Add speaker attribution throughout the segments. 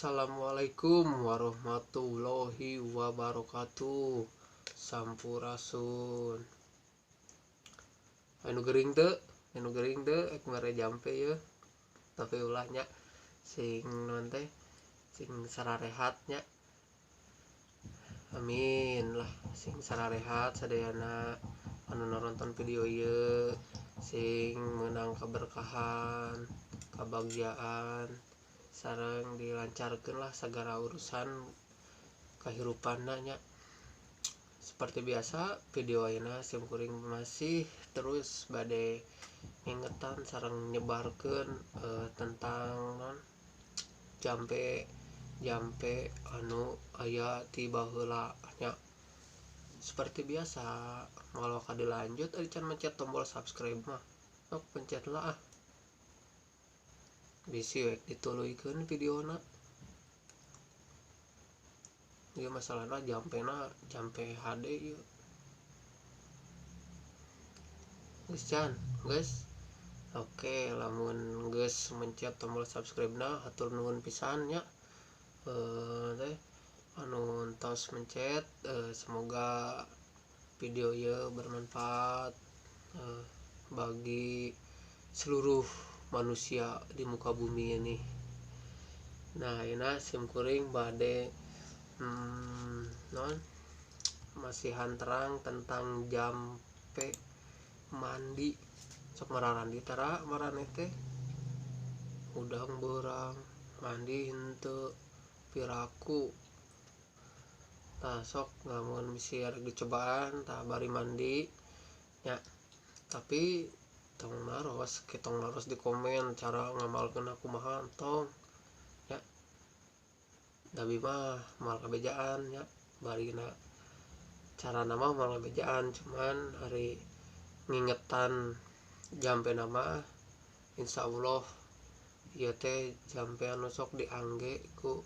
Speaker 1: Assalamualaikum warahmatullahi wabarakatuh. Sampurasun. Anu gering teu, anu gering teu, ek mere jampe yeuh. Tapi ulah nya sing naon teh, sing sararehat nya. Amin lah, sing sararehat sadayana anu nonton video ieu, sing meunang keberkahan, kebahagiaan, sareng dilancarkeun lah segala urusan kahirupanna nya. Seperti biasa video ayeuna sim kuring masih terus bade ngingetan sareng nyebarkeun tentang non jampe jampe anu aya ti baheula nya. Seperti biasa moal waka dilanjut ari can mencet tombol subscribe mah, sok pencet lah ah. Bisi we dituluykeun videona. Ieu masalahna jampena jampe HD ieu. Geus can, geus. Oke, lamun geus mencet tombol subscribe-na hatur nuhun pisan nya. Teh anu tos mencet, semoga video ieu bermanfaat bagi seluruh manusia di muka bumi ini. Nah, ayeuna sim kuring bade non masihan terang tentang jampe mandi. Sok mararandi tara maraneh teh hudang beurang mandi henteu piraku. Tah sok lamun bisi arek dicobaan tah bari mandi nya. Tapi tong naros, ke tong naros di komen cara ngamalkeun kumaha tong nya. Tapi mah moal kabejaan nya, barina carana mah moal kabejaan, cuman ari ngingetan jampe nama insyaallah ieu teh jampe anu sok diangge ku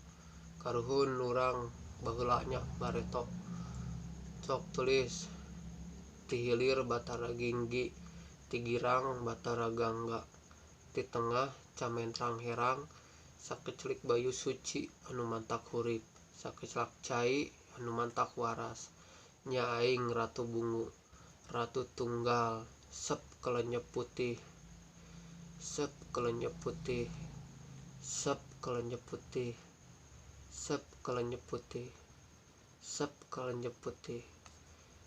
Speaker 1: karuhun urang baheula nya bareto. Sok tulis ti hilir Batara Ginggi, ti girang Batara Gangga, ti tengah Camentrang Herang, sakecelik bayu suci anu mantak hurip, sakecelak cai anu mantak waras. Nya aing Ratu Bungu, Ratu Tunggal, sep kelenyep putih, sep kelenyep putih, sep kelenyep putih, sep kelenyep putih, sep kelenyep putih,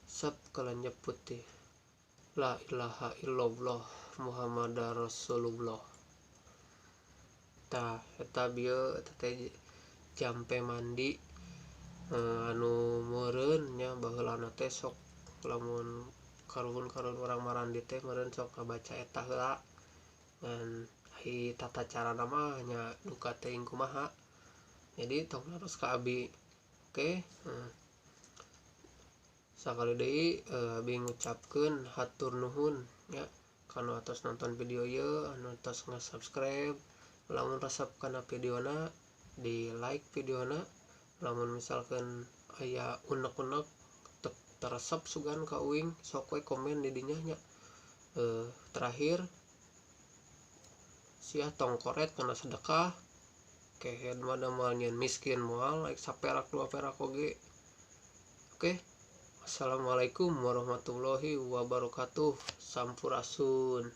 Speaker 1: sep kelenyep putih. La ilaha illallah Muhammadar Rasulullah. Tah eta bieu eta teh jampe mandi anu meureun nya baheulana teh sok lamun karuhun-karuhun urang marandi teh meureun sok ngabaca eta heula. Ngan ai tata carana mah nya duka teuing kumaha. Jadi tong naros ka abi. Oke, sakali deui abi ngucapkeun hatur nuhun nya kanu atos nonton video ieu, anu tos nge-subscribe. Lamun resep kana videona di like videona, lamun misalkan aya unek-unek teresep sugan ka uing sok we komen di dinya nya. Terakhir sia tong koret kana sedekah, kehed mah da moal nyieun miskin moal ek saperak dua perak oge. Oke. Assalamualaikum warahmatullahi wabarakatuh. Sampurasun.